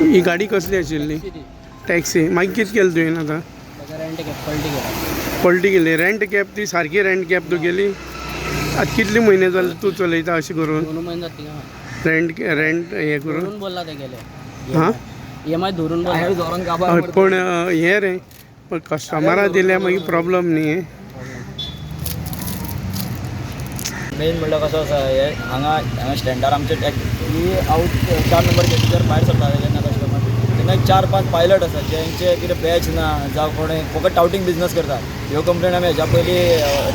ही गाडी कसली आशिल्ली? टॅक्सी. मागीर कितें केलें तुवें आतां? ताका रेंट कॅब पलटी केला. पलटी केली रेंट कॅब. ती सारकी रेंट कॅब तुगेली? आतां कितले म्हयने जाले तूं चलयता अशें करून? 2 म्हयने जातले हा. रेंट रेंट हें करून. धरून बोलला ते गेले. हां. EMI धरून बोलला. हय, पण हें रे, पण कस्टमरा दिल्या मागीर प्रॉब्लम न्ही. मेन म्हणल्यार कसो आसा, हे हांगा हांगा स्टँडार आमचे ही आवट 4 नंबर गेटीचेर भायर सरताले जेन्ना कस्टमर, तेन्ना एक 4-5 पायलट आसा जेंचे कितें बॅच ना जावं कोणें फकत टावटींग बिजनस करता. ह्यो कंप्लेन आमी हेज्या पयलीं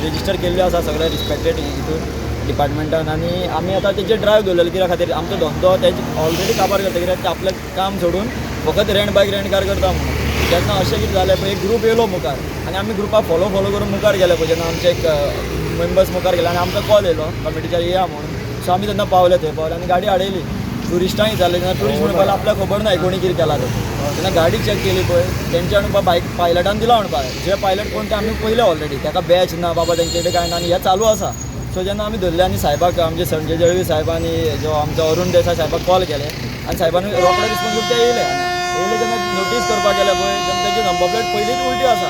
रजिस्टर केल्ल्यो आसा सगळे रिस्पेक्टेड हितून डिपार्टमेंटान आनी आमी आतां तेजेर ड्रायव दवरलेलो कित्या खातीर आमचो धंदो तेजे ऑलरेडी काबार करता, कित्याक ते आपलें काम सोडून फकत रेंट बायक रेंट कार करता म्हणून. तेन्ना अशें कितें जालें पळय, एक ग्रूप येयलो मुखार आनी आमी ग्रुपाक फॉलो फॉलो करून मुखार गेले पळय. जेन्ना आमचे एक मेंबर्स मुखार गेले आनी आमकां कॉल येयलो कमिटीच्यार येया म्हणून, सो आमी तेन्ना पावले थंय, पावले आनी गाडी आडयली. ट्युरिस्टांय जाले तेन्ना ट्युरिस्ट म्हणपाक लागले, आपल्याक खबर ना कोणी कितें केलां तें. तेन्ना गाडी चॅक केली पळय तेंच्या म्हणपा बायक पायलटान दिला म्हणपा, जे पायलट कोण ते आमी पयले ऑलरेडी, ताका बॅच ना बाबा, तेंचे कडेन कांय ना आनी हें चालू आसा. सो जेन्ना आमी धरले आनी साहेबाक, आमचे संजय जळवी साहेब आनी जो आमचो अरुण देसाय साहेबाक कॉल केले आनी साहेबान रोखडे रिस्पॉन्स करून ते येयले. येयले तेन्ना नोटीस करपाक गेले पळय तेन्ना तेजी नंबर प्लेट पयलींच उलटी आसा,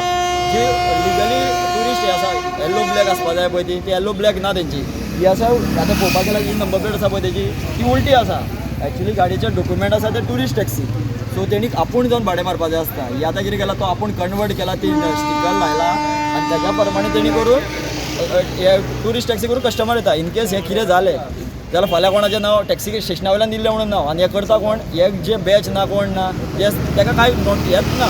जी लिगली ट्युरिस्ट हे आसा येल्लो ब्लॅक आसपा जाय पळय ती, ती येल्लो ब्लॅक ना तेंची. ही आसा आतां पळोवपाक गेल्यार ही नंबर प्लेट आसा पळय तेजी, ती उलटी आसा. एक्चुली गाडयेचे डॉक्युमेंट आसा ते ट्युरिस्ट टॅक्सी, सो तेणी आपूण जावन भाडें मारपाचें आसता. ही आतां कितें केलां, तो आपूण कन्वर्ट केला, ती स्टिकर लायला आनी तेज्या प्रमाणे तेणी करून हे ट्युरिस्ट टॅक्सी करून कस्टमर येता. इन केस हें कितें जालें जाल्यार फाल्यां कोणाचें नांव टॅक्सी स्टेशना वयल्यान दिल्लें म्हणून नांव, आनी हें करता कोण, हे जे बॅच ना कोण ना, हे तेका कांय नोट हेंच ना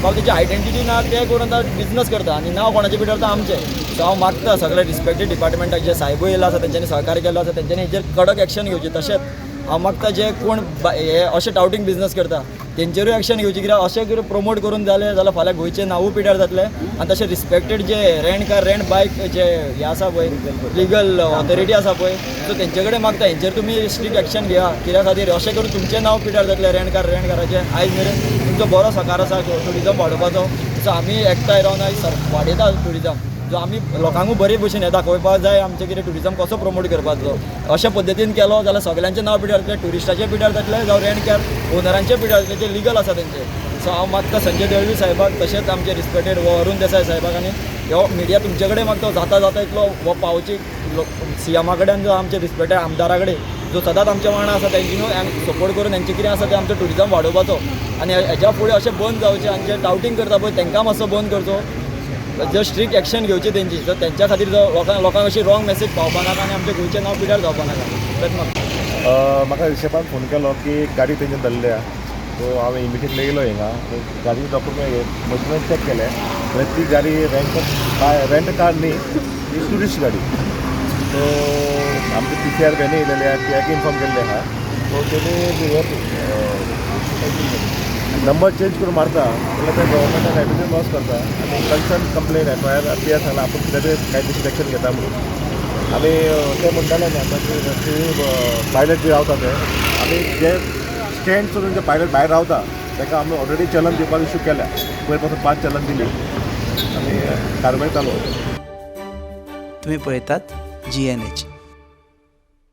बाबा, तेची आयडेंटिटी ना, ते करून आतां बिजनस करता आनी नांव कोणाचें पिड्ड्यार जाता आमचें. सो हांव मागता सगळे रिस्पेक्टेड डिपार्टमेंटाक, जे साहेबूय येयला आसा तेंच्यांनी सहकार्य केल्लो आसा, तेंच्यांनी हेजेर कडक एक्शन घेवची. तशेंच हांव मागता जे कोण हे अशे टावटींग बिजनस करता तेंचेरूय एक्शन घेवची, कित्याक अशें कितें प्रमोट करून जालें जाल्यार फाल्यां गोंयचें नांवूय पिड्ड्यार जातलें. आनी तशें रिस्पेक्टेड जे रेंट कार रेंट बायक जे हे आसा पळय, लिगल ऑथॉरिटी आसा पळय, सो तेंचे कडेन मागता हेंचेर तुमी स्ट्रिक्ट एक्शन घेया, कित्या खातीर अशें करून तुमचें नांव पिड्ड्यार जातलें रेंट कार रेंट काराचें. आयज मेरेन तुमचो बरो सकार आसा ट्युरिजम वाडोवपाचो, सो आमी एकठांय रावन आयज वाडयता ट्युरिजम, जो आमी लोकांकूय बरे भशेन हें दाखोवपाक जाय आमचें कितें ट्युरिजम कसो प्रमोट करपाचो. अशा पद्दतीन केलो जाल्यार सगल्यांचें नांव पिड्ड्यार जातलें, ट्युरिस्टाचें पिड्ड्यार जातलें जावं रेंट कार ओनरांचें पिड्ड्यार जातलें जे लिगल आसा तेंचे. सो हांव मागता संजय दळवी साहेबाक, तशेंच आमचे रिस्पेक्टेड हो अरुण देसाय साहेबाक आनी हो मिडिया तुमचे कडेन मागता, जाता जाता इतलो हो पावची सीएमा कडेन, जो आमचे रिस्पेक्टेड आमदारा कडेन जो सदांच आमच्या वांगडा आसा, तेंची सपोर्ट करून हेंचें कितें आसा तें आमचें ट्युरिजम वाडोवपाचो आनी हेज्या फुडें अशें बंद जावचें आनी जे टावटींग करता पळय तांकां मातसो बंद करचो, जे स्ट्रिक्ट एक्शन घेवची तेंची, सो तेंच्या खातीर जो लोकांक अशी रॉंग मेसेज पावपा नाका आनी आमच्या गोंयचें नांव पिड्ड्यार जावपा नाका, इतलेंच मागता. म्हाका रिशबान फोन केलो की एक गाडी तेंच्यान धरल्या. सो हांवें इमिडिएटली येयलो हिंगा, गाडी डॉक्युमेंट डॉक्युमेंट चॅक केले जाल्यार ती गाडी रेंट रेंट कार न्ही, ती ट्युरिस्ट गाडी. सो आमचे पीसीआर व्हॅनी येयलेले आहा, त्याक इन्फॉर्म केल्ले आहा. सो तेणी हे नंबर चेंज करून मारता जाल्यार ते गव्हर्मेंटाक रेवेन्यू लॉस करता आनी concern complain FIR P R सांगला आपूण कितें तरी कायदेशीर एक्शन घेता म्हणून. आनी ते म्हणटाले न्ही आतां की पायलट बी रावता ते, आमी जे स्टँड सोडून जे पायलट भायर रावता ताका आमी ऑलरेडी चलन दिवपाक इशू केल्या. पयर पासून 5 चलन दिली आनी कारवाय चालू. तुम्ही पळयतात जीएनएच.